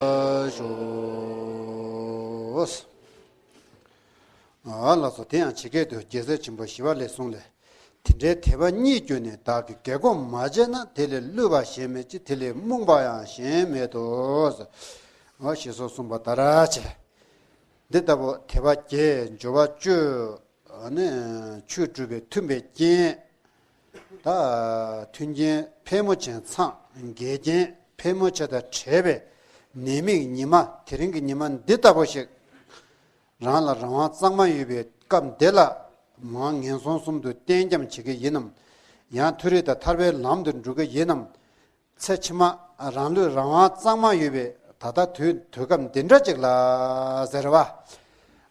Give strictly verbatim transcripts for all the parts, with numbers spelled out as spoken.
ཞོག་ཨ་ལགས་སོ། དེ་ཡང་ཇི་སྐད་དུ། རྒྱལ་སྲས་ཆེན་པོ་ཞི་བ་ལྷས་གསུངས་ལས། དེ་འདྲའི་དད་པ་གཉིས་བསྐྱོད་ནས། བདག་གིས་དགེ་སྒོ་མ་བྱས་ན། དེ་ལས་བསླུས་པ་གཞན་མེད་ཅིང་། དེ་ལས་རྨོངས་པ་ཡང་གཞན་མེད་དོ། ཨ་ཞེས་སོགས་གསུངས་པ་ལྟར་བྱས། འདི་ལྟ་བུ་དད་པ་བརྒྱད། འབྱོར་བ་བཅུ། ཨ་ནི་ཆོས་སྒྲུབ་པའི་མཐུན་པའི་རྐྱེན། ད་མཐུན་རྐྱེན་ཕལ་མོ་ཆེ་ཚང་། འགལ་རྐྱེན་ཕལ་མོ་ཆེ་དང་བྲལ་བའི་ནད་མེད་ཉི་མ། དེ་རིང་གི་ཉི་མ་འདི་ལྟ་བུ་ཞིག་རང་ལ་རང་དབང་གཙང་མ་ཡོད་པའི་སྐབས་འདི་ལ། མར་ངན་སོང་གསུམ་དུ་གཏན་འཁྱམས་བྱེད་ཀྱི་ཡིན་ནམ། ཡང་མཐོ་རིས་དང་ཐར་པའི་ལམ་དུ་འགྲོ་གི་ཡིན་ནམ། ཚེ་ཕྱི་མ་རང་ལུས་རང་དབང་གཙང་མ་ཡོད་པའི་ད་ལྟ་དུས་དུས་སྐབས་འདི་འདྲ་ཅིག་ལ་ཟེར་བ།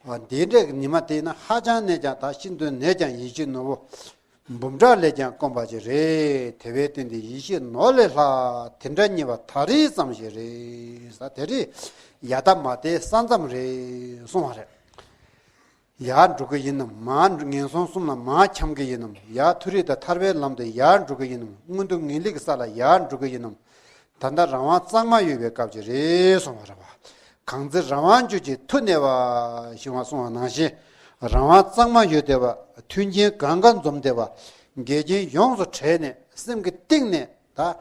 འོ་འདི་འདྲའི་ཉི་མ་དེ་ཡིན་ན་ཧ་ཅང་ནས་ཀྱང་། ད་ཤིན་ཏུ་ནས་ཀྱང་ཡིད་ཆེས་ནོར་བུ་འབུམ་ཕྲག་ལས་ཀྱང་དཀོན་པ་ཅིག་རེད། དེ་བས་བརྟེན་ཏེ་ཡིད་ཆེས་ནོར་ལས་ལྷག་དེ་འདྲ་རྙེད་པ་ད་རེས་ཙམ་ཞིག་རེད་ས། དེ་རེས་ཡ་ད་མ་དེ་ས་མཚམས་རེད་གསུང་བ་རེད། ཡར་འགྲོ་གི་ཡིན་ནམ། མར་ངན་སོང་གསུམ་ལ་མར་འཁྱམས་ཀྱི་ཡིན་ནམ། ཡར་མཐོ་རིས་དང་ཐར་པའི་ལམ་དུ་ཡར་འགྲོ་གི་ཡིན་ནམ། མངོན་མཐོ་ངེས་ལེགས་ས་ལ་ཡར་འགྲོ་གི་ཡིན་ནམ། ད་ལྟ་རང་དབང་གཙང་མ་ཡོད་པའི་སྐབས་ཅིག་རེད་གསུང་བ་རེད་བ། གང་ཚེ་རང་དབང་གྱུར་ཅིང་མཐུ་གནས་པ་ཞེས་པ་གསུངས་པ་ནང་བཞིན། རང་དབང་གཙང་མ་ཡོད་བསྡད་པ། མཐུན་རྐྱེན་གང་ག་འཛོམས་བསྡད་པ། འགལ་རྐྱེན་ཡོངས་སུ་བྲལ་ནས་སེམས་ཀྱི་གཏིང་ནས་ད།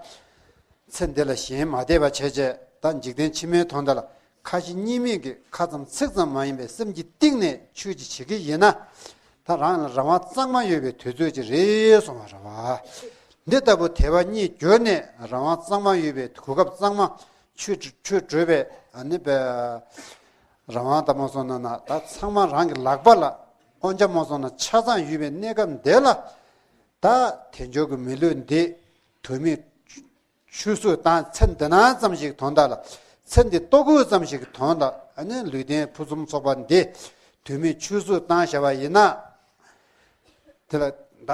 ཚེ་འདི་ལ་ཞེན་མ་བསྡད་པ་བྱས་བྱས། ད་འཇིག་རྟེན་ཕྱི་མའི་དོན་དག་ལ་ཁ་ཞེ་གཉིས་མེད་ཀྱི་ཁ་ཙམ་ཚིག་ཙམ་མ་ཡིན་པའི་སེམས་ཀྱི་གཏིང་ནས་ཆོས་ཅིག་བྱེད་ཀྱི་ཡིན་ན། ད་རང་ལ་རང་དབང་གཙང་མ་ཡོད་པའི་དུས་ཚོད་ཅིག་རེད་གསུང་བ་རེད་བ། འདི་ལྟ་བུ་དད་པ་གཉིས་བསྐྱོད་ནས་རང་དབང་གཙང་མ་ཡོད་པའི་གོ་སྐབས་གཙང་མ། ཆོས་ཆོས་སྒྲུབ་པའི་ཨ་ནི་པའི་རང་དབང་ལྟ་མ་སོང་ན་ན། ད་ཚང་མ་རང་གི་ལག་པ་ལ། དབང་ཆ་མ་སོང་ན་ཆ་ཚང་ཡོད་པའི་གནས་སྐབས་འདི་ལ། ད་དལ་འབྱོར་གྱི་མི་ལུས་འདི་དུས་མེད་ཆུད་ཟོས་བཏང་། ཚེ་འདི་ན་ཙམ་ཞིག་དོན་དག་ལ། ཚེ་འདི་ལྟོ་གོས་ཙམ་ཞིག་དོན་དག་ཨ་ནི་ལུས་རྟེན་ཕུན་སུམ་ཚོགས་པ་འདི་དུས་མེད་ཆུད་ཟོས་བཏང་བཞག་པ་ཡིན་ན། དེ་ལ་ད་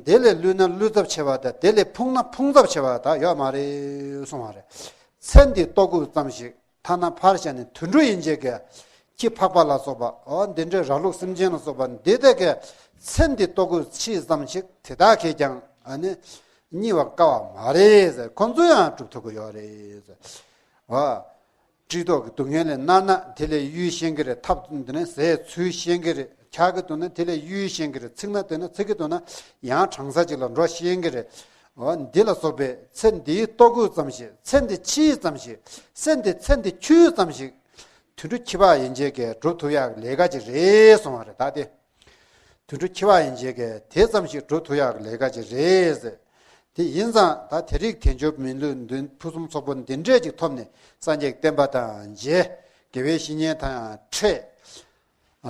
དེ་ལས་བསླུས་ན་བསླུ་ཚབས་ཆེ་བ་དང་། དེ་ལས་ཕུང་ན་ཕུང་ཚབས་ཆེ་བ་ད་ཡོད་མ་རེད་གསུང་བ་རེད། ཚེ་འདི་ལྟོ་གོས་ཙམ་ཞིག་ཐ་ན་ཕར་བཞག་ནས་དུད་འགྲོ་ཡན་ཆད་ཀྱི་ཁྱི་ཕག་པ་ལ་སོགས་པ། འོ་འདི་འདྲའི་ར་ལུག་སེམས་ཅན་ལ་སོགས་པ་འདི་དག་གི་ཚེ་འདི་ལྟོ་གོས་ཆེ་ཙམ་ཞིག་དེ་དག་གིས་ཀྱང་ཨ་ནི་རྙེད་པར་དཀའ་བ་མ་རེད་ཟེར། ཁོང་ཚོས་ཡང་སྒྲུབ་ཐུབ་ཀྱི་ཡོད་རེད་ཟེར། འོ། སྤྱི་ཚོགས་ཀྱི་སྡུག་བསྔལ་ལས་མནར་ན་དེ་ལས་གཡོལ་ཤེས་ཀྱི་རེད། ཐབས་འདི་ནས་ཟས་འཚོལ་ཤེས་ཀྱི་རེད། འཁྱག་གི་འདུག་ན་དེ་ལས་གཡོལ་ཤེས་ཀྱི་རེད། ཚིག་ན་དེ་ན་ཚིག་གི་འདུག་ན་ཡང་གྲང་ས་ཅིག་ལ་འགྲོ་ཤེས་ཀྱི་རེད། འོ་འདི་ལ་སོགས་པའི་ཚེ་འདིའི་ལྟོ་གོས་ཙམ་ཞིག་ཚེ་འདི་ཕྱིའི་ཙམ་ཞིག་ཚེ་འདི་ཚེ་འདི་ཁྱོད་ཙམ་ཞིག་དུད་འགྲོ་ཁྱི་ཕག་ཡན་ཆད་ཀྱིས་སྒྲུབ་ཐུབ་ཡག་ལས་ཀ་ཅིག་རེད་གསུང་བ་རེད། ད་དེ་དུད་འགྲོ་ཁྱི་ཕག་ཡན་ཆད་ཀྱིས་དེ་ཙམ་ཞིག་སྒྲུབ་ཐུབ་ཡག་ལས་ཀ་ཅིག་རེད་ཟེར། དེ་ཡིན་ཙང་ད་དེ་རིགས་དལ་འབྱོར་མི་ལུས་འདི་ཕུན་སུམ་ཚོགས་པོ་འདི་འདྲས་ཅིག་ཐོབ་ནས། སངས་རྒྱས་བསྟན་པ་དང་མཇལ། དགེ་བའི་བཤེས་གཉེན་དང་ཡང་འཕྲད།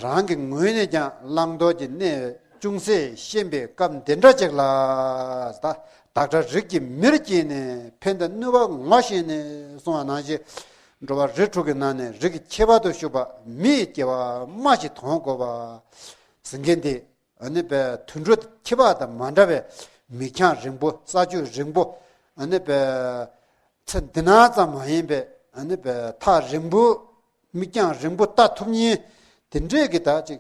རང་གི་ངོས་ནས་ཀྱང་བླང་དོར་གྱི་གནས་ཅུང་ཟད་ཤེས་པའི་སྐབས་འདི་འདྲ་ཅིག་ལ། ད་བདག་འདྲ་རིགས་ཀྱི་མིར་སྐྱེས་ནས། ཕན་དང་ནུས་པ་ངོ་ཤེས་ནས་གསུངས་པ་ནང་བཞིན། འགྲོ་བ་རིགས་དྲུག་གི་ནང་ནས་རིགས་ཀྱི་ཁྱད་པར་དུ་ཞུགས་པ་མི་ཡི་སྐྱེ་བ་མ་ཞིག་དོན་དགོས་པ་ཟེར་མཁན་དེ། ཨ་ནི་པའི་དུད་འགྲོ་ཁྱི་ཕག་དང་མ་འདྲ་བའི་མིག་རྒྱང་རིང་པོ། ས་ཕྱོགས་རིང་པོ། ཨ་ནི་པའི་ཚེ་འདི་ན་ཙམ་མ་ཡིན་པའི། ཨ་ནི་པའི་ཐག་རིང་པོ། མིག་རྒྱང་རིང་པོ་ལྟ་ཐུབ་མཁན་དེ་འདྲས་ཀྱི་ད་ཅིག་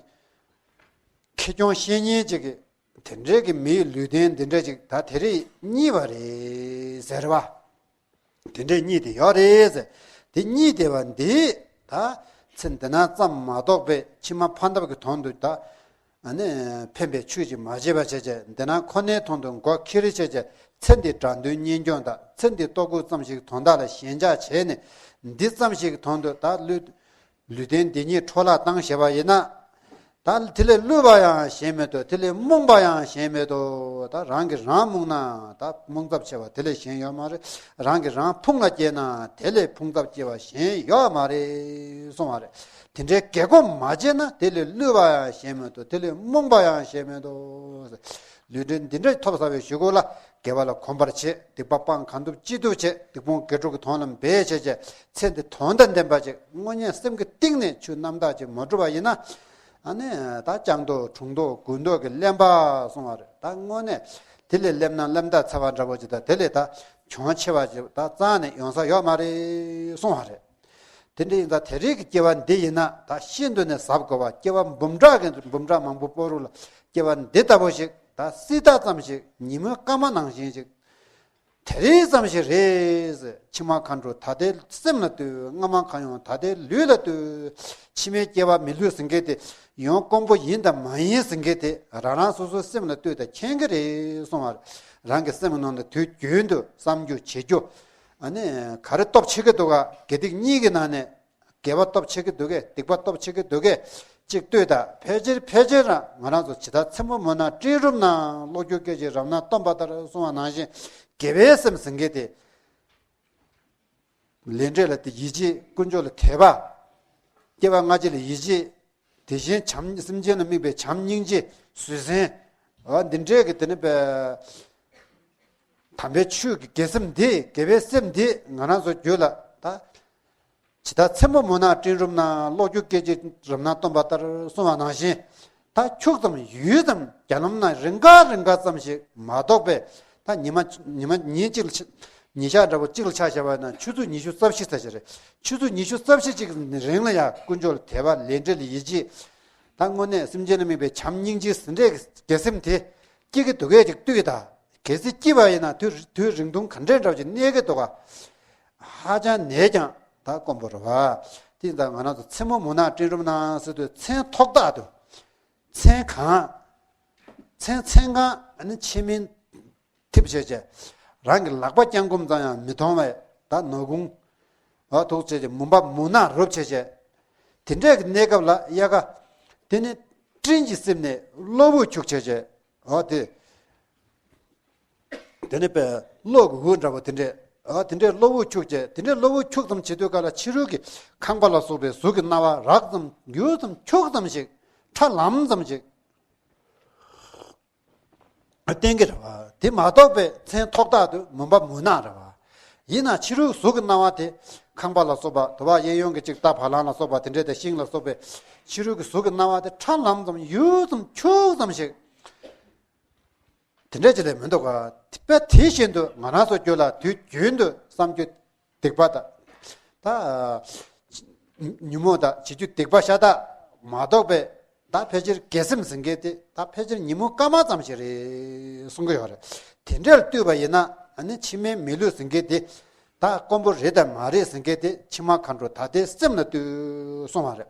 ཁེ་གྱོང་ཤེས་མཁན་ཅིག་གི་དེ་འདྲས་ཀྱི་མིའི་ལུས་རྟེན་དེ་འདྲས་ཅིག་ད་དེ་རིགས་རྙེད་པ་རེད་ཟེར་བ། དེ་འདྲས་རྙེད་དེ་ཡོད་རེད་ཟེར། དེ་རྙེད་དེ་བ་འདི་ད་ཚེ་འདི་ན་ཙམ་མ་གཏོགས་པའི་ཕྱི་མ་ཕན་ཐབས་ཀྱི་དོན་དུ་ད་ཨ་ནི་ཕན་པའི་ཆོས་ཅིག་མ་བྱས་པ་བྱས་བྱས། འདི་ན་ཁོ་ནའི་དོན་དུ་མགོ་འཁྱེར་བྱས་བྱས། ཚེ་འདི་དགྲ་འདུལ་གཉེན་སྐྱོང་དང་། ཚེ་འདི་ལྟོ་གོས་ཙམ་ཞིག་དོན་དག་ལ་ཞེན་ཆགས་བྱས་ནས། འདི་ཙམ་ཞིག་དོན་དུ་ད་ལུས། ལུས་རྟེན་འདི་ཉིད་འཕྲོ་བརླག་བཏང་བཞག་པ་ཡིན་ན། ད་དེ་ལས་བསླུས་པ་ཡང་གཞན་མེད་དོ། དེ་ལས་རྨོངས་པ་ཡང་གཞན་མེད་དོ། ད་རང་གིས་རང་རྨོངས་ན་ད་རྨོངས་ཚབས་ཆེ་བ་དེ་ལས་གཞན་ཡོད་མ་རེད། རང་གིས་རང་ཕུང་ལ་སྐྱེས་ན་དེ་ལས་ཕུང་ཚབས་ཆེ་བ་གཞན་ཡོད་མ་རེད་གསུང་བ་རེད། དེ་འདྲའི་དགེ་སྒོ་མ་བྱས་ན། དེ་ལས་བསླུས་པ་ཡང་གཞན་མེད་དོ། དེ་ལས་རྨོངས་པ་ཡང་གཞན་མེད་དོ། ལུས་རྟེན་འདི་འདྲ་ཐོབ་ཚར་བའི་གཞུག་གུ་ལ། དགེ་བ་ལ་གོམས་པར་བྱེད། སྡིག་པ་སྤང་གང་ཐུབ་ཅི་ཐུབ་བྱེད། སྡིག་སྤོང་དགེ་སྒྲུབ་ཀྱི་དོན་ལ་འབད་བྱས་བྱས། ཚེ་འདི་དོན་དང་ལྡན་པ་ཅིག་དངོས་གནས་སེམས་ཀྱི་གཏིང་ནས་ཆོས་རྣམ་དག་ཅིག་མ་བསྒྲུབས་པ་ཡིན་ན། ཨ་ནི་ད་སྤྱང་ལྟོགས་གྲུང་ལྟོགས་རྒུད་ལྟོགས་ཀྱིས་བསླངས་པ་གསུང་བ་རེད། ད་དངོས་གནས་དེ་ལས་སླེབས་ན་སླེབས་ཐག་ཚ་བ་འདྲ་པོ་ཅིག་དང་། དེ་ལས་ད་གྱོང་ཆེ་བ་ཅིག་ད་རྩ་ནས་ཡོང་ས་ཡོད་མ་རེད་གསུང་བ་རེད། དེ་འདྲ་ཡིན་ཙང་དེ་རིགས་ཀྱི་སྐྱེ་བ་འདི་ཡིན་ན་ད་ཤིན་ཏུ་ནས་གཟབ་དགོས་པ། སྐྱེ་བ་འབུམ་ཕྲག་གི་འབུམ་ཕྲག་མང་པོ་སྤོ་རུ་ལ། སྐྱེ་བ་འདི་ལྟ་བུ་ཞིག་ད་སྲིད་མཐའ་ཙམ་ཞིག་ཉིན་མོའི་སྐར་མ་ནང་བཞིན་ཞིག་དེ་རིང་ཙམ་ཞིག་རེད། ཕྱི་མ་མཁའ་འགྲོ་ད་ལྟའི་སེམས་ལ་ལྟོས། སྔ་མ་མཁའ་ཡོང་ད་ལྟའི་ལུས་ལ་ལྟོས། ཕྱི་མའི་སྐྱེ་བ་མི་ལུས་ཟིན་མཁན་དེ། ཡང་དཀོན་པོ་ཡིན་དང་མ་ཡིན་ཟིན་མཁན་དེ་རང་རང་སོ་སོའི་སེམས་ལ་ལྟོས་དང་མཁྱེན་གྱི་རེད་གསུང་བར། རང་གི་སེམས་ནང་ལ་དུས་རྒྱུན་དུ་བསམ་རྒྱུ་བྱེད་རྒྱུ། ཨ་ནི་ག་རེ་སྟོབས་ཆེ་གི་འདུག་ག་དགེ་སྡིག་གཉིས་ཀྱི་ནང་ནས། དགེ་བ་སྟོབས་ཆེ་གི་འདུག་གས། སྡིག་པ་སྟོབས་ཆེ་གི་འདུག་གས། གཅིག་ལྟོས་དང་ཕལ་ཆེར་ཕལ་ཆེར་རང་ང་རང་ཚོ་ཇི་ལྟར་མཚན་མོ་མུན་ནག་སྤྲིན་རུམ་ན། གློག་འཁྱུག་སྐད་ཅིག་རབ་སྣང་སྟོན་པ་ལྟར་གསུངས་པ་ནང་བཞིན། དགེ་བའི་སེམས་ཟེར་མཁན་དེ། ལས་འབྲས་ལ་དེ་ཡིད་ཆེས། ཀུན་སྤྱོད་ལ་དད་པ། སྐྱེ་བ་སྔ་ཕྱི་ལ་ཡིད་ཆེས། དེ་བཞིན་བྱམས་སེམས་ཅན་ལ་དམིགས་པའི་བྱམས་སྙིང་རྗེ། བཟོད་བསྲན། འོ་འདི་འདྲའི་གི་དེ་ནི་པའི་དམ་པའི་ཆོས་ཀྱི་དགེ་སེམས་འདི། དགེ་བའི་སེམས་འདི་ང་རང་ཚོ་རྒྱུད་ལ་ད། ཇི་ལྟར་མཚན་མོ་མུན་ནག་སྤྲིན་རུམ་ན། གློག་འཁྱུག་སྐད་ཅིག་རབ་སྣང་སྟོན་པ་ལྟར་གསུངས་པ་ནང་བཞིན། ད་འཁྱུག་ཙམ་ཡུད་ཙམ། རྒྱ་ལམ་ན་རིང་ག་རིང་ག་ཙམ་ཞིག་མ་གཏོགས་པའི། ད་ཉི་མ་ཉི་མ་ཉིན་གཅིག་ལ་ཆ་ཉིན་ཞག་འདྲ་པོ་གཅིག་ལ་ཆ་བཞག་པ་ན་ཆུ་ཚོད་ཉི་ཤུ་རྩ་བཞི་ཙམ་ཞིག་རེད། ཆུ་ཚོད་ཉི་ཤུ་རྩ་བཞི་ཅིག་རིང་ལ་ཡང་ཀུན་སྤྱོད་ལ་དད་པ། ལས་འབྲས་ལ་ཡིད་ཆེས། ད་དངོས་གནས་སེམས་ཅན་ལ་དམིགས་པའི་བྱམས་སྙིང་རྗེ་ཟེར་འདྲའི་དགེ་སེམས་དེ་སྐྱེ་གི་འདུག་གས། ཅིག་ལྟོས་དང་། གལ་སྲིད་སྐྱེས་པ་ཡིན་ན་དུས་དུས་རིང་ཐུང་ག་འདྲའི་འདྲ་པོ་ཅིག་གནས་ཀྱི་འདུག་ག་ཧ་ཅང་ནས་ཀྱང་ད་དཀོན་པོ་རེད་བ། དེ་ཡིན་ཙང་ང་རང་ཚོ་མཚན་མོ་མུན་ནག་སྤྲིན་རུམ་ན་ཟེར་དུས། མཚན་ཐོག་ཐག་ཏུ། མཚན་གང་། མཚན་མཚན་གང་ཨ་ནི་ཕྱི་མིན་ཐིབས་བྱས་བྱས། རང་གི་ལག་པ་བརྐྱང་བསྐུམ་ཙམ་ཡང་མི་མཐོང་བའི་ད་ནོར་ཁུང་། འོ་ཐུག་བྱས་བྱས། མུན་པ་མུན་ནག་རུབ་བྱས་བྱས། དེ་འདྲའི་གི་གནས་སྐབས་ལ་དབྱར་ཁ། དེ་ནི་སྤྲིན་གྱིས་བསིལ་ནས་གློ་བུར་འཁྱུག་བྱས་བྱས། འོ་དེ། དེ་ནི་པའི་གློག་གི་འོད་འདྲ་པོ་དེ་འདྲས། ཨ་དེ་འདྲས་གློ་བུར་འཁྱུག་བྱས། དེ་འདྲས་གློ་བུར་འཁྱུག་ཙམ་བྱེད་དུས་སྐབས་ལ་ཕྱི་རོལ་གྱི་ཁང་པ་ལ་སོགས་པའི་གཟུགས་ཀྱི་སྣང་བ་རགས་ཙམ་ཡུད་ཙམ་འཁྱུག་ཙམ་ཞིག་ཁྲ་ལམ་ཙམ་ཞིག་བསྟན་གྱི་རེད་བ། དེ་མ་གཏོགས་པའི་མཚན་ཐོག་ཐག་ཏུ་མུན་པ་མུན་ནག་རེད་བ། ཡིན་ན་ཕྱི་རོལ་གཟུགས་ཀྱི་སྣང་བ་དེ། ཁང་པ་ལ་སོགས་པ། དུ་བ་གཡས་གཡོན་གྱི་གཅིག་རྟ་བ་ལང་ལ་སོགས་པ་དེ་འདྲས་དེ། ཤིང་ལ་སོགས་པའི་ཕྱི་རོལ་གྱི་གཟུགས་ཀྱི་སྣང་བ་དེ་ཁྲ་ལམ་ཙམ་ཡུད་ཙམ་འཁྱུག་ཙམ་ཞིག་དེ་འདྲ་ཅིག་ལས་མི་འདུག་ག་དཔེ་དེ་བཞིན་དུ་ང་རང་ཚོ་རྒྱུད་ལ་དུས་རྒྱུན་དུ་བསམ་རྒྱུ་སྡིག་པ་དང་། ད་ཉོན་མོངས་དང་བྱེད་རྒྱུ་སྡིག་པ་ཤ་སྟག་མ་གཏོགས་པའི། ད་ཕལ་ཆེར་དགེ་སེམས་ཟེར་མཁན་དེ་ད་ཕལ་ཆེར་ཉིན་མོ་སྐར་མ་ཙམ་ཞིག་རེད་གསུང་གི་ཡོད་རེད། དེ་འདྲར་ལྟོས་པ་ཡིན་ན་ཨ་ནི་ཕྱི་མའི་མི་ལུས་ཟེར་མཁན་དེ། ད་དཀོན་པོ་རེད་དང་མ་རེད་ཟེར་མཁན་དེ་ཕྱི་མ་མཁའ་འགྲོ་ད་ལྟའི་སེམས་ལ་ལྟོས་གསུང་བ་རེད།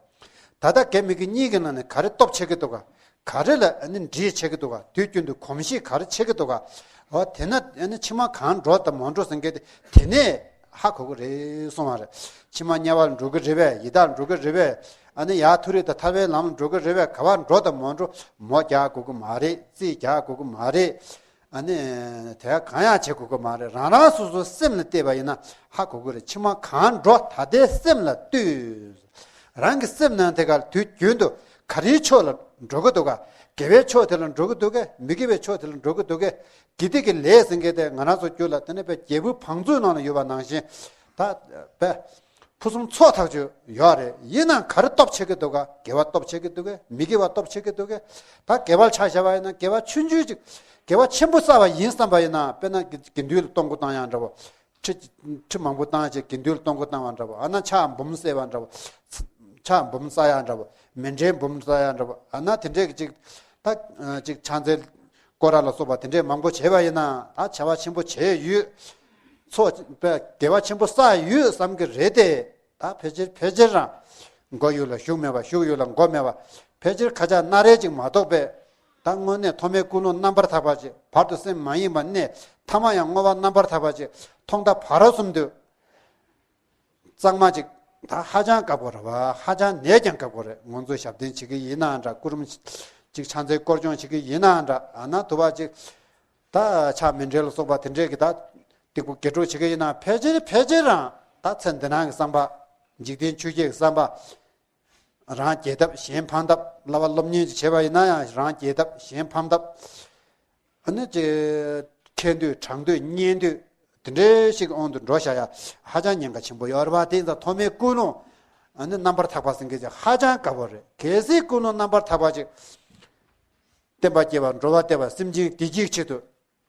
ད་ལྟ་དགེ་མི་དགེ་གཉིས་ཀྱི་ནང་ནས་ག་རེ་སྟོབས་ཆེ་གི་འདུག་ག་ག་རེ་ལ་ཨ་ནི་འདྲིས་ཆེ་གི་འདུག་ག་དུས་རྒྱུན་དུ་གོམས་གཤིས་ག་རེ་ཆེ་གི་འདུག་ག་འོ་དེ་ན་ཨ་ནི་ཕྱི་མ་གང་འགྲོ་དང་མ་འགྲོ་ཟེར་མཁན་དེ་དེ་ནས་ཧ་གོ་གི་རེད་གསུང་བ་རེད། ཕྱི་མ་དམྱལ་བ་ལ་འགྲོ་གི་རེད་པས། ཡི་དྭགས་ལ་འགྲོ་གི་རེད་པས། ཨ་ནི་ཡར་མཐོ་རིས་དང་ཐར་པའི་ལམ་ལ་འགྲོ་གི་རེད་པས། ག་བ་འགྲོ་དང་མ་འགྲོ་མོ་རྒྱག་དགོས་གི་མ་རེད། རྩིས་རྒྱག་དགོས་གི་མ་རེད། ཨ་ནི་དེ་གང་ཡང་བྱེད་དགོས་ཀྱི་མ་རེད། རང་རང་སོ་སོའི་སེམས་ལ་བལྟས་པ་ཡིན་ན་ཧ་གོ་གི་རེད། ཕྱི་མ་གང་འགྲོ་ད་ལྟའི་སེམས་ལ་ལྟོས། རང་གི་སེམས་ནང་དེ་གར་དུས་རྒྱུན་དུ་ག་རེའི་ཕྱོགས་ལ་འགྲོ་གི་འདུག་ག་དགེ་བའི་ཕྱོགས་དེ་ལ་འགྲོ་གི་འདུག་གས། མི་དགེ་བའི་ཕྱོགས་དེ་ལ་འགྲོ་གི་འདུག་གས། དགེ་སྡིག་གི་ལས་ཟེར་མཁན་དེ་ང་རང་ཚོ་རྒྱུད་ལ་དེ་ནས་དཔེ་རྒྱལ་པོའི་བང་མཛོད་ནང་ལ་ཡོད་པ་ནང་བཞིན། ད་དཔེ་ཕུན་སུམ་ཚོགས་ཐག་ཆོད་ཡོད་རེད། ཡིན་ནའང་ག་རེ་སྟོབས་ཆེ་གི་འདུག་ག་དགེ་བ་སྟོབས་ཆེ་གི་འདུག་གས། མི་དགེ་བ་སྟོབས་ཆེ་གི་འདུག་གས། ད་དགེ་བ་ལ་ཆ་བཞག་པ་ཡིན་ན་དགེ་བ་ཆུང་ཆུང་ཅིག་དགེ་བ་ཆེན་པོ་བསགས་པ་ཡིན་བསམ་པ་ཡིན་ན། དཔེར་ན་དགེ་དགེ་འདུན་ལ་གཏོང་སྒོ་བཏང་ཡག་འདྲ་པོ། ཁྲི་ཁྲི་མང་པོ་བཏང་བྱས་དགེ་འདུན་ལ་གཏོང་སྒོ་བཏང་བ་འདྲ་པོ། ཨ་ན་ཕྱག་འབུམ་བསད་པ་འདྲ་པོ། ཕྱག་འབུམ་བསགས་ཡག་འདྲ་པོ། མཎྜལ་འབུམ་བསགས་ཡག་འདྲ་པོ། ཨ་ན་དེ་འདྲས་ཀྱི་ཅིག་ད་ཅིག་ཕྱག་འཚལ་སྐོར་ར་ལ་སོགས་པ་དེ་འདྲས་མང་པོ་བྱས་པ་ཡིན་ན། ད་བྱ་བ་ཆེན་པོ་བྱས་ཡོད། ཚོགས་དཔེ་དགེ་བ་ཆེན་པོ་བསགས་ཡོད་བསམ་གྱི་རེད་དེ། ད་ཕལ་ཆེར་ཕལ་ཆེར་རང་མགོ་ཡུ་ལ་གཞུག་མེད་པ། གཞུག་ཡུ་ལ་མགོ་མེད་པ། ཕལ་ཆེར་ཁ་ཆག་སྣ་རལ་ཅིག་མ་གཏོགས་པའི། ད་དངོས་གནས་ཐོག་མའི་ཀུན་སློང་རྣམ་པར་དག་པ་ཅིག་བར་དུ་སེམས་མ་ཡེངས་པ་གནས། ཐ་མ་ཡང་བསྔོ་བ་རྣམ་པར་དག་པ་ཅིག་མཐོང་ཐག་བར་གསུམ་དུ། གཙང་མ་ཅིག་ད་ཧ་ཅང་དཀའ་པོ་རེད་བ། ཧ་ཅང་ནས་ཀྱང་དཀའ་པོ་རེད། ང་ཚོ་ཞབས་བརྟན་བྱེད་ཀྱི་ཡིན་ན་འདྲ། སྐུ་རིམ་ཅིག་ཕྱག་འཚལ་སྐོར་སྦྱོང་བྱེད་ཀྱི་ཡིན་ན་འདྲ། ཨ་ན་དུ་བ་ཅིག་ད་ཕྱག་མཎྜལ་ལ་སོགས་པ་དེ་འདྲས་ཀྱི་ད་སྡིག་པ་དགེ་སྒྲུབ་བྱེད་ཀྱི་ཡིན་ན། ཕལ་ཆེར་ཕལ་ཆེར་རང་ད་ཚེ་འདི་སྣང་གི་བསམ་པ། འཇིག་རྟེན་ཆོས་བརྒྱད་ཀྱི་བསམ་པ། རང་རྒྱལ་ཐབས་གཞན་ཕམ་ཐབས། བསླབ་པ་སློབ་གཉེར་ཅིག་བྱས་པ་ཡིན་ན་ཡང་རང་རྒྱལ་ཐབས་གཞན་ཕམ་ཐབས། ཨ་ནི་ཅིག་མཁས་འདོད་དྲང་འདོད་གཉེན་འདོད་དེ་འདྲའི་ཞིག་དབང་དུ་འགྲོ་བཞག་ཡ་ཧ་ཅང་ཉེན་ཁ་ཆེན་པོ་ཡོད་རེད་བ། དེ་ཡིན་ཙང་ཐོག་མའི་ཀུན་སློང་ཨ་ནི་རྣམ་པར་དག་པ་ཟེར་མཁན་ཅིག་ཧ་ཅང་དཀའ་པོ་རེད། གལ་སྲིད་ཀུན་སློང་རྣམ་པར་དག་པ་ཅིག་བསྟན་པ་སྐྱེ་བ། འགྲོ་བ་བདེ་བ། སེམས་ཅན་བདེ་སྐྱིད་ཆེད་དུ།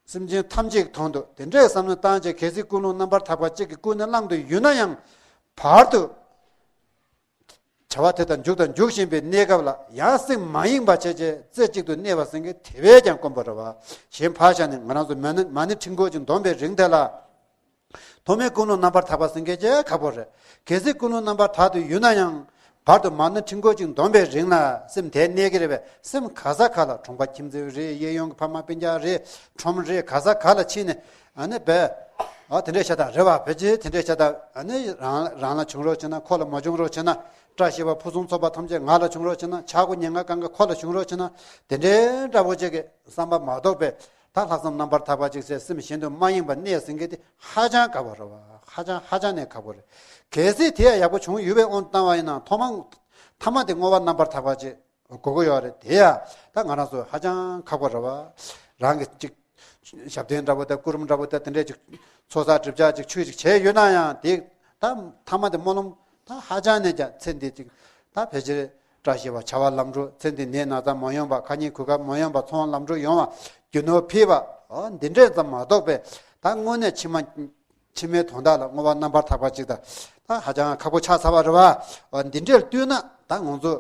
སེམས་ཅན་ཐམས་ཅད་ཀྱི་དོན་དུ་དེ་འདྲའི་བསམ་བློ་བཏང་བྱས། གལ་སྲིད་ཀུན་སློང་རྣམ་པར་དག་པ་གཅིག་གིས་ཀུན་ནས་བསླངས་ཏེ་ཡོད་ན་ཡང་། བར་དུ་ བྱ་བ་དེ་དང་འཇུག་དང་འཇུག་བཞིན་པའི་གནས་སྐབས་ལ་ཡང་སེམས་མ་ཡེངས་པ་བྱས་རྗེས་རྩེ་གཅིག་ཏུ་གནས་པ་ཟེར་མཁན་དེ་བས་ཀྱང་དཀོན་པོ་རེད་བ། གཞན་ཕར་བཞག་ནས་ང་རང་ཚོ་མ་ཎི་མ་ཎི་ཕྲེང་སྐོར་གཅིག་འདོན་པའི་རིང་དེ་ལ། ཐོག་མའི་ཀུན་སློང་རྣམ་པར་དག་པ་ཟེར་མཁན་ཅིག་ཁག་པོ་རེད། གལ་སྲིད་ཀུན་སློང་རྣམ་པར་དག་སྟེ་ཡོད་ན་ཡང་། བར་དུ་མ་ཎི་ཕྲེང་སྐོར་གཅིག་འདོན་པའི་རིང་ལ་སེམས་དེར་གནས་ཀྱི་རེད་པས། སེམས་ག་ས་ག་ལ་གྲོང་པ་ཁྱིམ་མཚེས་རེད། གཡས་གཡོན་གྱི་ཕ་མ་སྤུན་ཀྱག་རེད། ཁྲོམ་རེད། ག་ས་ག་ལ་ཕྱིན་ནས་ཨ་ནི་བས། ཨ་དེ་འདྲས་བྱ་དང་རེད་བ། ཕལ་ཆེར་དེ་འདྲས་བྱ་དང་ཨ་ནི་རང་རང་ལ་བྱུང་རོགས་བྱས་ན། ཁོ་ལ་མ་བྱུང་རོགས་བྱས་ན། བཀྲ་ཤིས་པ་ཕུན་སུམ་ཚོགས་པ་ཐམས་ཅད་ང་ལ་བྱུང་རོགས་བྱས་ན། ཆག་སྒོ་ཉེན་ཁ་གང་ག་ཁོ་ལ་བྱུང་རོགས་བྱས་ན། དེ་འདྲས་འདྲ་པོ་ཅིག་གི་བསམ་པ་མ་གཏོགས་པའི། ད་ལྷག་བསམ་རྣམ་པར་དག་པ་ཅིག་བྱས་སེམས་གཞན་དུ་མ་གཡེངས་པར་གནས་ཟེར་མཁན་དེ་ཧ་ཅང་དཀའ་བ་རེད་བ། ཧ་ཅང་ཧ་ཅང་ནས་ཁག་པོ་རེད། གལ་སྲིད་དེ་ཡང་ཡག་པོ་བྱུང་ཡོད་པའི་དབང་དུ་བཏང་བ་ཡིན་ན། ཐོག་མ་ཐ་མ་དེ་བསྔོ་བ་རྣམ་པར་དག་པ་ཅིག་དགོས་ཀྱི་ཡོད་རེད། དེ་ཡང་ད་ང་རང་ཚོ་ཧ་ཅང་ཁག་པོ་རེད་བ། རང་གི་ཅིག་ཞབས་བརྟན་འདྲ་པོ་དང་སྐུ་རིམ་འདྲ་པོ་དང་དེ་འདྲས་ཅིག་ཚོགས་བསགས་སྒྲིབ་སྦྱང་ཅིག་ཆོས་ཅིག་བྱས་ཡོད་ན་ཡང་། དེ་ད་ཐ་མ་དེ་སྨོན་ལམ་ད་ཧ་ཅང་ནས་ཀྱང་ཚེ་འདི་ཅིག་ད་ཕལ་ཆེར་བཀྲ་ཤིས་པ། བྱ་བ་ལམ་འགྲོ། ཚེ་འདི་ནད་ན་ཚ་མ་ཡོང་བ། ཁ་ཉིན་གོད་ཁ་མ་ཡོང་བ། ཚོང་ལམ་འགྲོ་ཡོང་བ། རྒྱུ་ནོར་འཕེལ་བ། འོ་འདི་འདྲས་ཙམ་མ་གཏོགས་པའི་ད་དངོས་གནས་ཕྱི་མ་ཕྱི་མའི་དོན་དག་ལ་བསྔོ་བ་རྣམ་པར་དག་པ་ཅིག་དང་ད་ཧ་ཅང་ཁག་པོ་ཆགས་ཚར་བ་རེད་བ། འོ་འདི་འདྲས་བསྟུན་ན་ད་ང་ཚོ་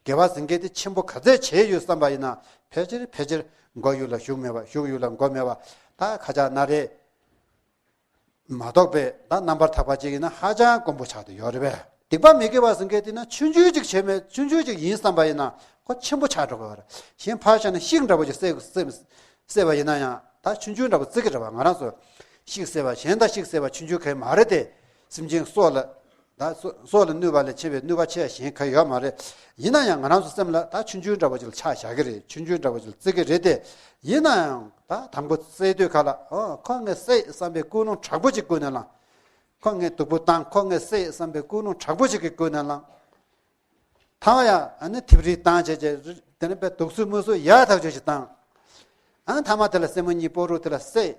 དགེ་བ་ཟེར་མཁན་དེ་ཆེན་པོ་ག་ཚད་བྱས་ཡོད་བསམ་པ་ཡིན་ན། ཕལ་ཆེར་ཕལ་ཆེར་མགོ་ཡུ་ལ་གཞུག་མེད་པ། གཞུག་ཡུ་ལ་མགོ་མེད་པ། ད་ཁ་ཆག་ན་རེ་མ་གཏོགས་པའི་ད་རྣམ་པར་དག་པ་ཅིག་ཡིན་ན་ཧ་ཅང་དཀོན་པོ་ཆགས་བསྡད་ཡོད་རེད་པས། སྡིག་པ་མི་དགེ་བ་ཟེར་མཁན་དེ་ན་ཆུང་ཆུང་ཅིག་བྱས་མེད། ཆུང་ཆུང་ཅིག་ཡིན་བསམ་པ་ཡིན་ན་ཁོ་ཆེན་པོ་ཆགས་འགྲོ་གི་ཡོད་རེད། གཞན་ཕར་བཞག་ན་ཤིང་འདྲ་པོ་ཅིག་བསད་བསད་བསད་པ་ཡིན་ན་ཡང་ད་ཆུང་ཆུང་འདྲ་པོ་བརྩི་གི་རེད་བ། ང་རང་ཚོ་ཤིང་བསད་པ། གཞན་དག་ཤིང་བསད་པ་ཆུང་ཆུང་གང་ཡང་མ་རེད་དེ། སེམས་ཅན་སྲོག་ལ་ད་སྲོག་སྲོག་ལ་གནོད་པ་ལས་ཆེ་བའི་གནོད་པ་ཆེ་བ་གཞན་གང་ཡང་ཡོད་མ་རེད། ཡིན་ན་ཡང་ང་རང་ཚོ་སེམས་ལ་ད་ཆུང་ཆུང་འདྲ་པོ་ཅིག་ལ་ཆ་བཞག་གི་རེད། ཆུང་ཆུང་འདྲ་པོ་ཅིག་ལ་བརྩི་གི་རེད་དེ། ཡིན་ན་ཡང་ད་དང་པོ་བསད་དུས་ག་ལ། ཨོ་ཁོ་ངས་བསད་བསམ་པའི་ཀུན་སློང་དྲག་པོ་ཅིག་ཀུན་ནས་བསླངས། ཁོ་ངས་སྡུག་པོ་བཏང་། ཁོ་ངས་བསད་བསམ་པའི་ཀུན་སློང་དྲག་པོ་ཅིག་གིས་ཀུན་ནས་བསླངས། ཐ་མ་ཡང་ཨ་ནི་ཐིབ་རིལ་བཏང་བྱས་བྱས། དེ་ནས་དཔེ་དུག་སོལ་མུ་སོལ་ཡག་ཐག་ཆོད་ཅིག་བཏང་། ཨ་ཐ་མ་དེ་ལ་སེན་མོ་གཉིས་སྤོ་རུ་དེ་ལ་བསད།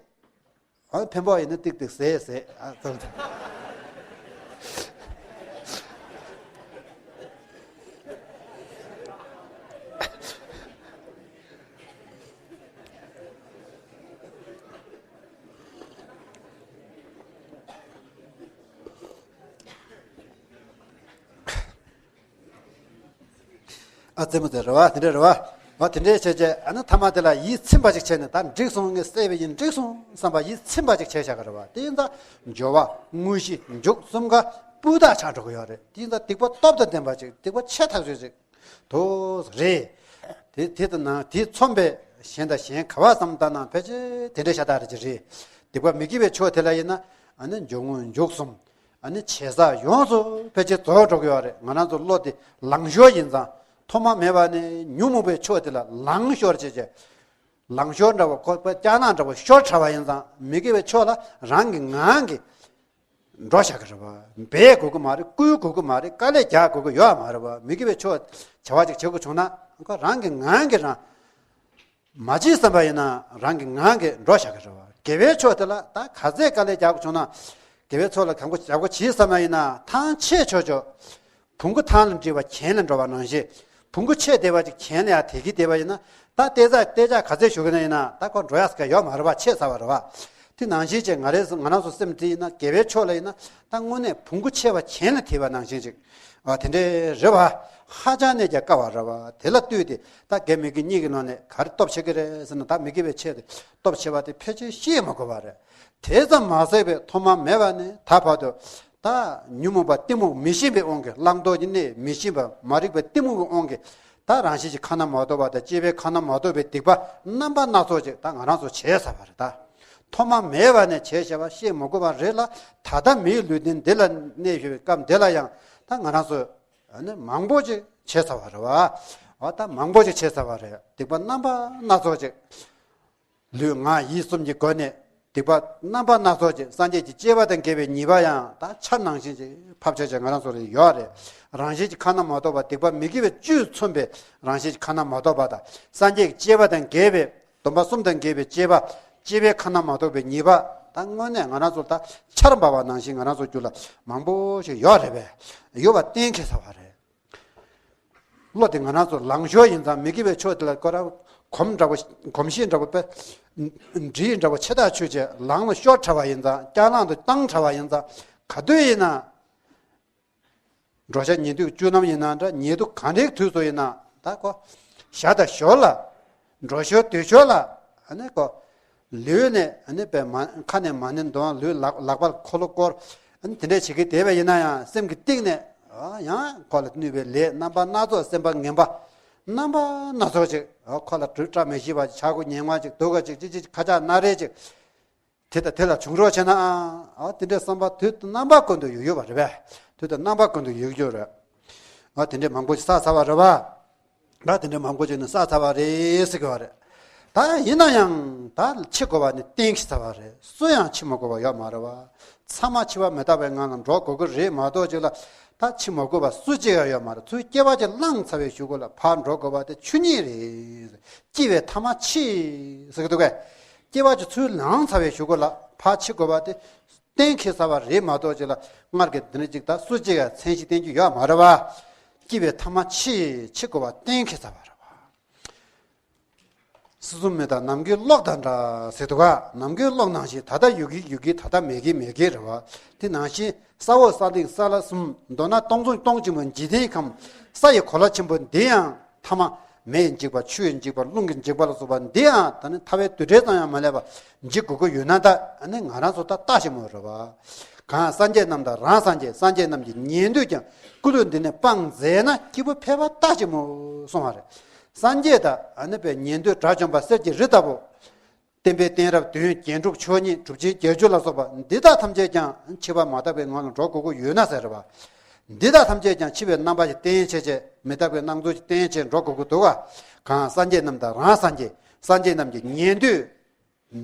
ཨ་འཕེན་པོ་ཡིན་ན་ཏིག་ཏིག་ཟས་ཟས། ཨ་ཙམ་ཙམ། ཨ་རྩེད་མོ་དེ་རེད་བ། དེ་འདྲ་རེད་བ། བ་དེ་འདྲའི་བྱས་བྱས། ཨ་ནི་ཐ་མ་དེ་ལ་ཡིད་ཚིམ་པ་ཅིག་བྱས་ནས། ད་འགྲིག་སོང་། ངས་བསད་པ་ཡིན། འགྲིག་སོང་བསམ་པ་ཡིད་ཚིམ་པ་ཅིག་བྱས་བཞག་གི་རེད་བ། དེ་ཡིན་ཙང་སྦྱོར་བ་དངོས་གཞི་མཇུག་གསུམ་ཀ་སྤུས་དག་ཆགས་འགྲོ་གི་ཡོད་རེད། དེ་ཡིན་ཙང་སྡིག་པ་སྟོབས་དང་ལྡན་པ་ཅིག་སྡིག་པ་ཆེ་ཐག་ཆོད་ཅིག་དོ་རེད། དེ་དེ་དང་ནང་དེ་མཚོན་པའི་གཞན་དང་གཞན་ག་བ་བསམ་བཏང་ན་ཕལ་ཆེར་དེ་འདྲ་ཤ་སྟག་རེ་ཅིག་རེད། སྡིག་པ་མི་དགེ་བའི་ཕྱོགས་དེ་ལ་ཡིན་ན་ཨ་ནི་སྦྱོར་དངོས་མཇུག་གསུམ། ཨ་ནི་བྱེད་ས་ཡོངས་སུ་ཕལ་ཆེར་རྫོགས་འགྲོ་གི་ཡོད་རེད། ང་རང་ཚོ་བློ་དེ་ལང་ཤོར་ཡིན་ཙང་། ཐོག་མ་མེད་པ་ནས་ཉོན་མོངས་པའི་ཕྱོགས་དེ་ལ་ལང་ཤོར་བྱས་བྱས། ལང་ཤོར་འདྲ་བོ་ཁོ་པ་སྐྱ་ནག་འདྲ་བོ་ཤོར་ཚར་བ་ཡིན་ཙང་། མི་དགེ་བའི་ཕྱོགས་ལ་རང་གི་ངང་གིས་འགྲོ་བཞག་གི་རེད་བ། འབད་དགོས་ཀྱི་མ་རེད། བསྐུལ་དགོས་ཀྱི་མ་རེད། དཀའ་ལས་རྒྱག་དགོས་ཀྱི་ཡོད་མ་རེད་བ། མི་དགེ་བའི་ཕྱོགས་བྱ་བ་ཅིག་བྱེད་དགོས་བྱུང་ན། ཁོ་རང་གི་ངང་གིས་རང་མ་བྱེད་བསམ་པ་ཡིན་ན་རང་གི་ངང་གིས་འགྲོ་བཞག་གི་རེད་བ། དགེ་བའི་ཕྱོགས་དེ་ལ་ད་ག་ཚད་དཀའ་ལས་རྒྱག་དགོས་བྱུང་ན། དགེ་བའི་ཕྱོགས་ལ་གང་པོ་ཡག་པོ་བྱེད་བསམ་པ་ཡིན་ན། ཐང་ཆད་ཆོག་ཆོག་བོང་གུ་ཐང་ལ་འགྲིལ་བ་གྱེན་ལ་འགྲོ་བ་ནང་བཞིན། བོང་གུ་ཆད་བསྡད་པ་ཅིག་གྱེན་ལ་ཡར་དེད་ཀྱི་བསྡད་པ་ཡིན་ན། ད་ཏེ་ཙ་ཏེ་ཅག་ག་ཚད་ཞུ་གི་ན་ཡིན་ན། ད་ཁོ་འགྲོ་ཡག་ས་ག་ཡོད་མ་རེད་བ། ཆད་ཚར་བ་རེད་བ། དེ་ནང་བཞིན་བྱས་ང་རེ་ང་རང་ཚོ་སེམས་དེ་ཡིན་ན། དགེ་བའི་ཕྱོགས་ལ་ཡིན་ན་ད་དངོས་གནས་བོང་གུ་ཆད་པ་གྱེན་ལ་དེད་པ་ནང་བཞིན་ཅིག་ཨ་དེ་འདྲའི་རེད་བ། ཧ་ཅང་ནས་ཀྱང་དཀའ་བ་རེད་བ། དེ་ལ་ལྟོས་ཏེ་ད་དགེ་མི་དགེ་གཉིས་ཀྱི་ནང་ནས་ག་རེ་སྟོབས་ཆེ་གི་རེད་ཟེར་ན། ད་མི་དགེ་བའི་ཆེད་དུ་སྟོབས་ཆེ་བ་དེ་ཕལ་ཆེར་བཤད་མ་དགོས་པ་རེད། དེ་ཙམ་མ་ཟད་པའི་ཐོག་མ་མེད་པ་ནས་ད་བར་དུ། ད་ཉོན་མོངས་པ་གཏི་མུག་མི་ཤེས་པའི་དབང་གིས། བླང་དོར་གྱི་གནས་མི་ཤེས་པ། མ་རིག་པའི་གཏི་མུག་གི་དབང་གིས། ད་རང་བཞིན་གྱིས་ཁ་ན་མ་ཐོ་བ་དང་། སྐྱེས་པས་ཁ་ན་མ་ཐོ་བའི་སྡིག་པ་རྣམ་པ་སྣ་ཚོགས་ཅིག་ད་ང་རང་ཚོ་བྱས་ཚར་བ་རེད། ད་ཐོག་མ་མེད་པ་ནས་བྱས་བྱས་པ་བཤད་མ་དགོས་པ་རེད་ལ། ད་ལྟ་མིའི་ལུས་རྟེན་འདི་ལ་གནས་བཞུགས་པའི་སྐབས་འདི་ལ་ཡང་ད་ང་རང་ཚོ་ཨ་ནི་མང་པོ་ཅིག་བྱས་ཚར་བ་རེད་བ། འོ་ད་མང་པོ་ཅིག་བྱས་ཚར་བ་རེད། སྡིག་པ་རྣམ་པ་སྣ་ཚོགས་ཅིག་ལུས་ངག་ཡིད་གསུམ་གྱི་སྒོ་ནས་སྡིག་པ་རྣམ་པ་སྣ་ཚོགས་ཀྱི། སངས་རྒྱས་ཀྱི་བཅས་པ་དང་འགལ་བའི་ཉེས་པ་ཡང་ད་ཆར་ནང་བཞིན་གྱི་ཕབ་ཆ་ཆ་ང་རང་ཚོ་ལ་ཡོད་རེད། རང་བཞིན་གྱིས་ཁ་ན་མ་ཐོ་བ། སྡིག་པ་མི་དགེ་བའི་བཅུས་མཚོན་པའི་རང་བཞིན་གྱིས་ཁ་ན་མ་ཐོ་བ་དང་། སངས་རྒྱས་ཀྱི་བཅས་པ་དང་འགལ་བའི། སྡོམ་པ་གསུམ་དང་འགལ་བའི་བཅས་པ། བཅས་པའི་ཁ་ན་མ་ཐོ་བའི་ཉེས་པ། ད་དངོས་གནས་ང་རང་ཚོ་ད་ཆར་འབབ་པ་ནང་བཞིན་ང་རང་ཚོ་རྒྱུད་ལ་མང་པོ་ཞིག་ཡོད་རེད་པས། ཡོད་པ་གཏན་འཁེལ་ཚར་བ་རེད། བློ་དེ་ང་རང་ཚོ་ལང་ཤོར་ཡིན་ཙང་། མི་དགེ་བའི་ཕྱོགས་དེ་ལ་ཁོ་རང་གོམས་འདྲ་པོ་གོམས་གཤིས་འདྲ་པོ་དཔེ་འདྲིས་འདྲ་པོ་ཆེ་ཐག་ཆོད་བྱས་ལང་ལ་ཤོར་ཚར་བ་ཡིན་ཙང་། རྐྱང་ལངས་དུ་བཏང་ཚར་བ་ཡིན་ཙང་། ག་དུས་ཡིན་ན་ འགྲོ་ཞག་ཉལ་དུས་བཅུག་ནམ་ཡིན་ན་འདྲ། ཉལ་དུས་ག་འདྲའི་དུས་སུ་ཡིན་ན་ད་ཁོ་ཞག་དང་ཞོར་ལ། འགྲོ་ཞོར་སྡོད་ཞོར་ལ། ཨ་ནི་ཁོ་ལུས་ནས་ཨ་ནི་པའི་མ་ཁ་ནས་མ་ཎི་འདོན། ལུས་ལག་ལག་པ་འཁོར་ལོ་བསྐོར། ཨ་ནི་དེ་འདྲས་བྱེད་ཀྱི་བསྡད་པ་ཡིན་ན་ཡང་སེམས་ཀྱི་གཏིང་ནས་ཨ་ཡང་ཁོ་ལ་གནོད་པའི་ལས་རྣམ་པ་སྣ་ཚོགས། སེམས་པ་ངན་པ་རྣམ་པ་སྣ་ཚོགས་ཅིག་ཨ་ཁོ་ལ་གྲུབ་བཀྲ་མི་ཤིས་པ་ཅིག་ཆག་སྒོ་ཉེ་བ་ཅིག་སྡུག་པ་ཅིག་ཅི་ཅི་ཅི་ཁ་ཆག་སྣ་རལ་ཅིག་དེ་དང་དེ་ལ་བྱུང་རོགས་བྱས་ན། ཨ་དེ་འདྲའི་བསམ་པ་དུས་དང་རྣམ་པ་ཀུན་ཏུ་ཡོད་ཡོད་པ་རེད་པས། དུས་དང་རྣམ་པ་ཀུན་ཏུ་ཡོད་རྒྱུ་རེད། ཨ་དེ་འདྲའི་མང་པོ་ཞིག་བསགས་ཚར་བ་རེད་པ། ད་དེ་འདྲའི་མང་པོ་ཞིག་ནི་བསགས་ཚར་བ་རེད་ཟེར་གྱི་བ་རེད། ད་ཡིན་ན་ཡང་ད་འཆི་དགོས་པ་ནི་གཏན་འཁེལ་ཚར་བ་རེད། སུ་ཡང་འཆི་མ་དགོས་པ་ཡོད་མ་རེད་པ། ཚང་མ་འཆི་བ་མི་རྟག་པའི་ངང་ལ་འགྲོ་དགོས་ཀྱི་རེད་མ་གཏོགས་ཅིག་ལ་ད་འཆི་མ་དགོས་པ་སུ་གཅིག་ཡང་ཡོད་མ་རེད། ཚུར་སྐྱེ་བ་ཅིག་བླངས་ཚར་བའི་གཞུག་གུ་ལ་ཕར་འགྲོ་དགོས་པ་དེ་ཆོས་ཉིད་རེད། སྐྱེ་བའི་ཐ་མ་འཆི་ཟེར་གྱི་འདུག་གས། སྐྱེ་བ་ཅིག་ཚུར་བླངས་ཚར་བའི་གཞུག་གུ་ལ་ཕར་འཆི་དགོས་པ་དེ་གཏན་འཁེལ་ཚར་བ་རེད་མ་གཏོགས་ཅིག་ལ་སྔར་གྱི་འདི་འདྲ་ཅིག་ད་སུ་གཅིག་ཡང་མཚན་གཞི་བསྟན་རྒྱུ་ཡོད་མ་རེད་པ། སྐྱེ་བའི་ཐ་མ་འཆི། འཆི་དགོས་པ་གཏན་འཁེལ་ཚར་བ་རེད་པ། སྲིད་གསུམ་མེ་དང་ནམ་མཁའི་གློག་དང་འདྲ་ཟེར་འདུག་ག། ནམ་མཁའི་གློག་ནང་བཞིན་ད་ལྟ་ཡོད་ཀྱི་ཡོད་ཀྱི། ད་ལྟ་མེད་ཀྱི་མེད་ཀྱི་རེད་པ། དེ་ནང་བཞིན་ས་འོག་ས་གླིང་ས་བླ་གསུམ། མདོར་ན་སྟོང་གསུམ་སྟོང་ཆེན་པོ་འཇིག་རྟེན་ཁམས། ས་ཡི་གོ་ལ་ཆེན་པོ་འདི་ཡང་ཐ་མ་མེས་འཇིག་པ། ཆུ་ཡིས་འཇིག་པ། རླུང་གིས་འཇིག་པ་ལ་སོགས་པ་འདི་ཡང་ད་ནི་ཐ་བའི་དུས་དྲན་ཙམ་ཡང་མ་སླེབས་པ་འཇིག་དགོས་ཀྱི་ཡོད་ན། ད་ཨ་ནི་ང་རང་ཚོ་ད་ལྟ་ཞིག་མོ་རེད་པ། གང་སངས་རྒྱས་རྣམས་དང་རང་སངས་རྒྱས། སངས་རྒྱས་རྣམས་ཀྱིས་ཉན་ཐོས་ཀྱང་། སྐུ་ལུས་འདི་ནི་སྤང་མཛད་ན། སྐྱེས་བུ་ཕལ་པ་ལྟ་ཅི་སྨོས་གསུངས་པ་རེད། སངས་རྒྱས་དང་ཨ་ནི་པའི་ཉན་ཐོས་དགྲ་བཅོམ་པ་གསེར་གྱི་རི་ལྟ་བུ། བསྟན་པའི་གཏད་རབས་བདུན། རྒྱན་དྲུག་མཆོག་གཉིས། གྲུབ་ཆེན་བརྒྱད་ཅུ་ལ་སོགས་པ་འདི་དག་ཐམས་ཅད་ཀྱང་འཆི་བ་མ་དག་པའི་ངང་ལ་འགྲོ་དགོས་ཀྱི་ཡོད་ན་ཟེར་བ། འདི་དག་ཐམས་ཅད་ཀྱང་འཆི་བའི་རྣམ་པ་ཞིག་བསྟན་བྱས་བྱས། མི་རྟག་པའི་སྣང་ཚུལ་ཞིག་བསྟན་བྱས་འགྲོ་དགོས་ཀྱི་འདུག་ག། གང་སངས་རྒྱས་རྣམས་དང་རང་སངས་རྒྱས། སངས་རྒྱས་རྣམས་ཀྱིས་ཉན་ཐོས།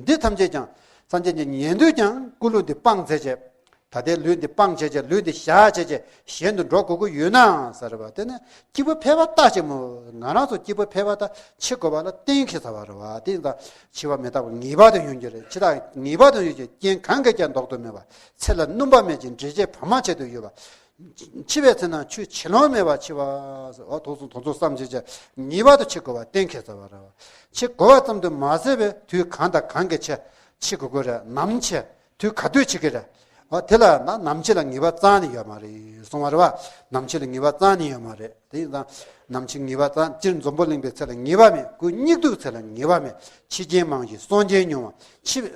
འདི་ཐམས་ཅད་ཀྱང་། སངས་རྒྱས་ཀྱི་ཉན་ཐོས་ཀྱང་སྐུ་ལུས་འདི་སྤང་མཛད་བྱས། ད་ལྟའི་ལུས་འདི་སྤང་བྱས་བྱས། ལུས་འདི་བཞག་བྱས་བྱས་གཞན་དུ་འགྲོ་དགོས་ཀྱི་ཡོད་ན་ཟེར་བ། དེ་ནི་སྐྱེས་བུ་ཕལ་པ་ལྟ་ཅི་སྨོས། ང་རང་ཚོ་སྐྱེས་བུ་ཕལ་པ་ད་འཆི་དགོས་པ་ལ་གཏན་འཁེལ་ཚར་བ་རེད་པ། དེ་ཡིན་ཙང་འཆི་བ་མི་རྟག་པ་ངེས་པར་དུ་ཡོང་རྒྱུ་རེད། འཆི་བ་ངེས་པར་དུ་ཡོང་རྒྱུ། རྐྱེན་གང་གིས་ཀྱང་ལྡོག་ཏུ་མེད་པ། ཚེ་ལ་སྣུམ་པ་མེད་ཅིང་འབྲས་ཆད་བར་མ་ཆད་དུ་ཡོད་པ། འཆི་བའི་ཚེ་ན་ཆོས་བྱེད་ལོང་མེད་པར་འཆི་བ། འོ་དོགས་སོང་དོགས་སོང་བསམ་བྱས་བྱས་ངེས་པར་དུ་འཆི་དགོས་པ་གཏན་འཁེལ་ཚར་བ་རེད་པ། འཆི་དགོས་པ་ཙམ་དུ་མ་ཟད་པའི་དུས་གང་དང་གང་གི་ཆེད་འཆི་དགོས་ཀྱི་རེད། ནམ་འཆི། དུས་ག་དུས་འཆི་གི་རེད། འོ་དེ་ལ་ན་ནམ་འཆི་ལ་ངེས་པ་རྩ་ནས་ཡོད་མ་རེད་གསུང་བ་རེད་པ། ནམ་འཆི་ལ་ངེས་པ་རྩ་ནས་ཡོད་མ་རེད། དེ་ཡིན་ཙང་ནམ་འཆི་ངེས་པ་རྩ། སྤྱིར་འཛམ་བུ་གླིང་པའི་ཚེ་ལ་ངེས་པ་མེད། སྐུ་སྙིགས་དུས་ཚེ་ལ་ངེས་པ་མེད། འཆི་རྐྱེན་མང་ཞིང་གསོན་རྐྱེན་ཉུང་བ། འཆི།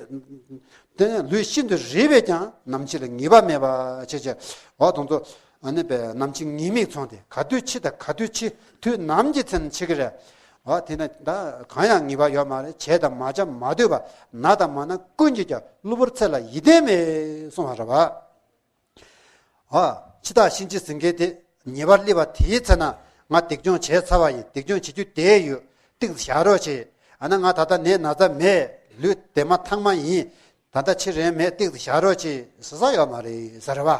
དེ་ནས་ལུས་ཤིན་ཏུ་རིད་པས་ཀྱང་ནམ་འཆི་ལ་ངེས་པ་མེད་པ་བྱས་བྱས། འོ་དེ་ཚོ་ཨ་ནི་པའི་ནམ་འཆི་ངེས་མེད་ཚང་སྟེ། ག་དུས་འཆི་དང་ག་དུས་འཆི། དུས་ནམ་གྱི་ཚེ་ན་འཆི་གི་རེད། འོ་དེ་ནི་ད་གང་ཡང་ངེས་པ་ཡོད་མ་རེད། བྱས་དང་མ་བྱས་མ་ལྟོས་པ། ན་དང་མ་ན་ཀུན་གྱིས་ཀྱང་། གློ་བུར་ཚེ་ལ་ཡིད་བརྟན་མེད་གསུང་བ་རེད་པ། ཨ། འཆི་བདག་གཤིན་རྗེ་ཟེར་མཁན་དེ་ཉེ་བར་སླེབས་པ་དེའི་ཚེ་ན། ང་སྡིག་སྦྱོང་བྱས་ཚར་བ་ཡིན། སྡིག་སྦྱོང་བྱེད་རྒྱུ་དེ་ཡོད། ཏོག་ཙམ་བཞག་རོགས་བྱེད། ཨ་ན་ང་ད་ལྟ་ནད་ན་ཚ་མེད། ལུས་བདེ་མ་ཐང་མ་ཡིན། ད་ལྟ་འཆི་རན་མེད། ཏོག་ཙམ་བཞག་རོགས་བྱེད་ཟེར་ས་ཡོད་མ་རེད་ཟེར་བ།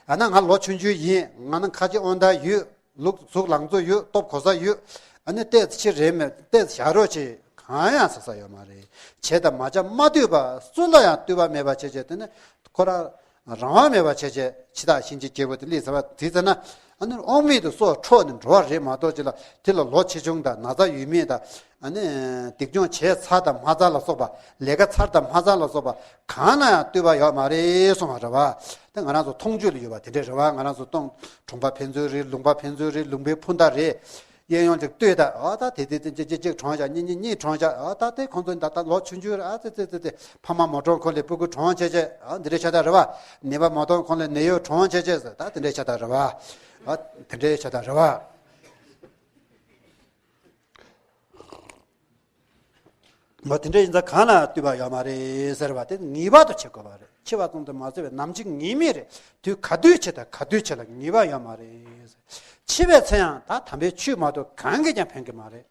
ཨ་ན་ང་ལོ་ཆུང་ཆུང་ཡིན། ང་ན་ཁ་རྗེ་དབང་ཐང་ཡོད། ལུག་གཟུགས་ལང་ཚོ་ཡོད། སྟོབས་གོ་ས་ཡོད། ཨ་ནི་ཏོག་ཙམ་འཆི་རན་མེད། ཏོག་ཙམ་བཞག་རོགས་བྱེད། གང་ཡང་ཟེར་ས་ཡོད་མ་རེད། བྱས་དང་མ་བྱས་མ་ལྟོས་པ། སུ་ལ་ཡང་ལྟོས་པ་མེད་པ་བྱས་བྱས། དེ་ནི་ཁོ་རང་རང་དབང་མེད་པ་བྱས་བྱས། འཆི་བདག་གཤིན་རྗེའི་རྒྱལ་པོ་དེ་སླེབས་ཚར་བ་དེ་ཚེ་ན། ཨ་ནི་དབང་མེད་དུ་སྲོག་འཕྲོག་ནས་འགྲོ་བ་རེད་མ་གཏོགས། ཅི་ལ་དེ་ལ་ལོ་ཆེ་ཆུང་དང་ན་ཚ་ཡོད་མེད་དང་། ཨ་ནི་སྡིག་སྦྱོང་བྱས་ཚར་དང་མ་ཚར་ལ་སོགས་པ། ལས་ཀ་ཚར་དང་མ་ཚར་ལ་སོགས་པ་གང་ལ་ཡང་ལྟོས་པ་ཡོད་མ་རེད་གསུང་བ་རེད་པ། དེ་ང་རང་ཚོ་མཐོང་ཆོས་ལ་ཡོད་པ་དེ་འདྲས་རེད་པ། ང་རང་ཚོ་གཏོང་། གྲོང་པ་ཕན་ཚུན་རེད། ལུང་པ་ཕན་ཚུན་རེད། ལུང་པའི་སྤུན་ཟླ་རེད། གཡས་གཡོན་ཅིག་ལྟོས་དང་། ཨ་ད་དེ་དེ་དེ་ཅིག་ཅིག་གྲོངས་བཞག་གཉིས་གཉིས་གཉིས་གྲོངས་བཞག་ཨ་ད་དེ་ཁོང་ཚོ་ད་ལྟ་ལོ་ཆུང་ཆུང་རེད། ཨ་ཙི་ཙི་ཙི་ཙི་ཕ་མ་མ་གྲོངས་གོང་ལ་སྤུ་གུ་གྲོངས་བྱས་བྱས། ཨ་འདི་འདྲས་ཤ་སྟག་རེད་པ། ནད་པ་མ་གྲོངས་གོང་ལ་ནད་གཡོག་གྲོངས་བྱས་བྱས་ཟེར། ད་དེ་འདྲས་ཤ་སྟག་རེད་པ། ཨ་དེ་འདྲས་ཤ་སྟག་རེད་པ། འོ་དེ་འདྲ་ཡིན་ཙང་གང་ལ་ལྟོས་པ་ཡོད་མ་རེད་ཟེར་བ་དེ་ངེས་པར་དུ་འཆི་དགོས་པ་རེད། འཆི་བ་ཙམ་དུ་མ་ཟད་པའི་ནམ་འཆི་ངེས་མེད་རེད། དུས་ག་དུས་འཆི་དང་ག་དུས་འཆི་ལ་ངེས་པ་ཡོད་མ་རེད། འཆི་བའི་ཚེ་ཡང་ད་དམ་པའི་ཆོས་མ་གཏོགས་གང་གིས་ཀྱང་ཕན་གྱི་མ་རེད།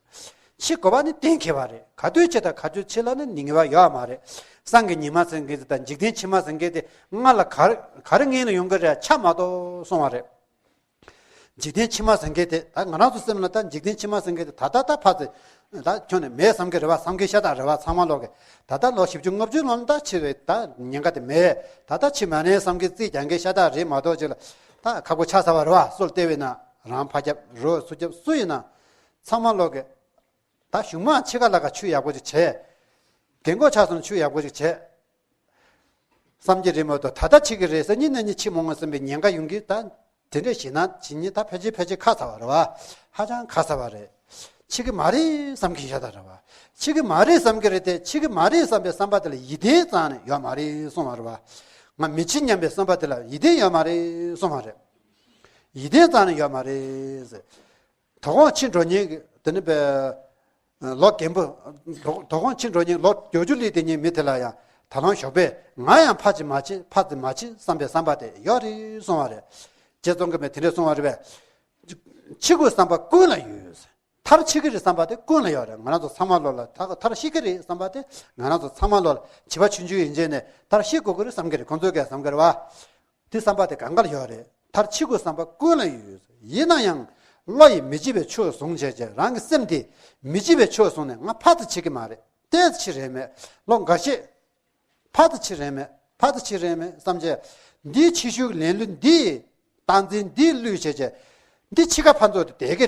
འཆི་དགོས་པ་ནི་གཏན་འཁེལ་བ་རེད། ག་དུས་འཆི་དང་ག་དུས་འཆི་ལ་ནི་ངེས་པ་ཡོད་མ་རེད། སང་གི་ཉི་མ་ཟེར་མཁན་དེ་དང་འཇིག་རྟེན་ཕྱི་མ་ཟེར་མཁན་དེ་སྔ་ལ་ག་རེ་ག་རེ་ངེས་ནས་ཡོང་གི་རེད། འཆི་མ་གཏོགས་གསུང་བ་རེད། འཇིག་རྟེན་ཕྱི་མ་ཟེར་མཁན་དེ་ད་ང་རང་ཚོ་སེམས་ལ་ད་འཇིག་རྟེན་ཕྱི་མ་ཟེར་མཁན་དེ་ད་ལྟ་ད་ཕར་ཚེ་ད་ཁྱོན་ནས་མེད་བསམ་གྱི་རེད་པ། བསམ་གྱི་ཤ་སྟག་རེད་པ། ཚང་མ་ལོག་གི་ད་ལྟ་ལོ་བཞི་བཅུ་ལྔ་བཅུ་ལོན་ད་འཆི་བའི་ད་ཉེན་ཁ་དེ་མེད། ད་ལྟ་འཆི་མ་ནས་བསམ་གྱི་རྩིས་རྒྱག་མཁན་ཤ་སྟག་རེད་མ་གཏོགས་ཅིག་ལ་ད་ཁག་པོ་ཆགས་ཚར་བ་རེད་པ། སུ་ལ་བལྟས་པས་ན་རང་ཕ་རྒྱབ་རོགས་སུ་རྒྱབ་སུ་ཡིན་ན་ཚང་མ་ལོག་གི་ད་གཞུག་མ་འཆི་ཁ་ལ་ཁ་ཆུ་ཡག་པོ་ཅིག་བྱས། རྒན་གོག་ཆགས་སོང་ཆུ་ཡག་པོ་ཅིག་བྱས། བསམ་གྱི་རེད་མ་གཏོགས་ད་ལྟ་འཆི་གི་རེད། སང་ཉིན་གནངས་ཉིན་འཆི་མི་འོང་བསམ་པའི་ཉེན་ཁ་ཡོང་གི་ད། དེ་འདྲས་བྱེད་ན་བྱེད་ཉིན་ད་ཕལ་ཆེར་ཕལ་ཆེར་ཁ་ཚ་བ་རེད་བ། ཧ་ཅང་ཁ་ཚ་བ་རེད། འཆི་གི་མ་རེད་བསམ་གི་ཤ་ད་རེད་བ། འཆི་གི་མ་རེད་བསམ་གི་རེད་དེ། འཆི་གི་མ་རེད་བསམ་པའི་བསམ་པ་དེ་ལ་ཡིད་བརྟན་རྩ་ནས་ཡོད་མ་རེད་གསུང་བ་རེད་བ། ང་མི་འཆི་སྙམ་པའི་བསམ་པ་དེ་ལ་ཡིད་བརྟན་ཡོད་མ་རེད་གསུང་བ་རེད། ཡིད་བརྟན་རྩ་ནས་ཡོད་མ་རེད་ཟེར། དོ་དགོང་འཆི་འགྲོ་ཉིན་གྱི་དེ་ནི་པའི་ལོ་རྒན་པོ། དོ་དོ་དགོང་འཆི་འགྲོ་ཉིན་ལོ་བརྒྱད་ཅུ་སླེབས་དེ་ཉིན་མི་དེ་ལ་ཡང་ད་ལོང་ཞོགས་པས་ང་ཡང་ཕ་ཅི་མ་ཅི་ཕ་ཅི་མ་ཅི་བསམ་པའི་བསམ་པ་དེ་ཡོད་རེད་གསུང་བ་རེད། རྗེ་ཙོང་ཁ་པས་དེ་འདྲས་གསུང་བ་རེད་པས། འཆི་དགོས་བསམ་པ་ཀུན་ལ་ཡོད། མཐར་འཆི་གི་རེད་བསམ་པ་དེ་ཀུན་ལ་ཡོད་རེད། ང་རང་ཚོ་ཚང་མ་ལོ་ལ་ད་མཐར་ཤི་གི་རེད་བསམ་པ་དེ་ང་རང་ཚོ་ཚང་མ་ལོ་ལ་བྱིས་པ་ཆུང་ཆུང་ཡིན་རྗེས་ནས་མཐར་ཤི་དགོས་ཀྱི་རེད་བསམ་གི་རེད། ཁོང་ཚོས་གས་བསམ་གི་རེད་བ། དེ་བསམ་པ་དེ་གང་ག་ལ་ཡོད་རེད། མཐར་འཆི་དགོས་བསམ་པ་ཀུན་ལ་ཡོད། ཡིན་ན་ཡང་བློ་ཡིས་མི་བྱེད་པའི་ཆོས་བཟུང་བྱས་བྱས་རང་གི་སེམས་དེ་མི་བྱེད་པའི་ཆོས་བཟུང་ནས་ང་ཕ་ཙི་འཆི་གི་མ་རེད། ཏོག་ཙམ་འཆི་རན་མེད། ལོ་འགའ་ཤས་ཕ་ཙི་འཆི་རན་མེད། ཕ་ཙི་འཆི་རན་མེད་བསམ་བྱས། འདིའི་འཆི་ཤུལ་ལེན་ལུགས་འདིའི་སྟངས་འཛིན་འདིའི་བློས་བྱས་བྱས། འདི་འཆི་ཁ་ཕར་ཚུར་དེ་བསྡད་ཀྱི་རེད།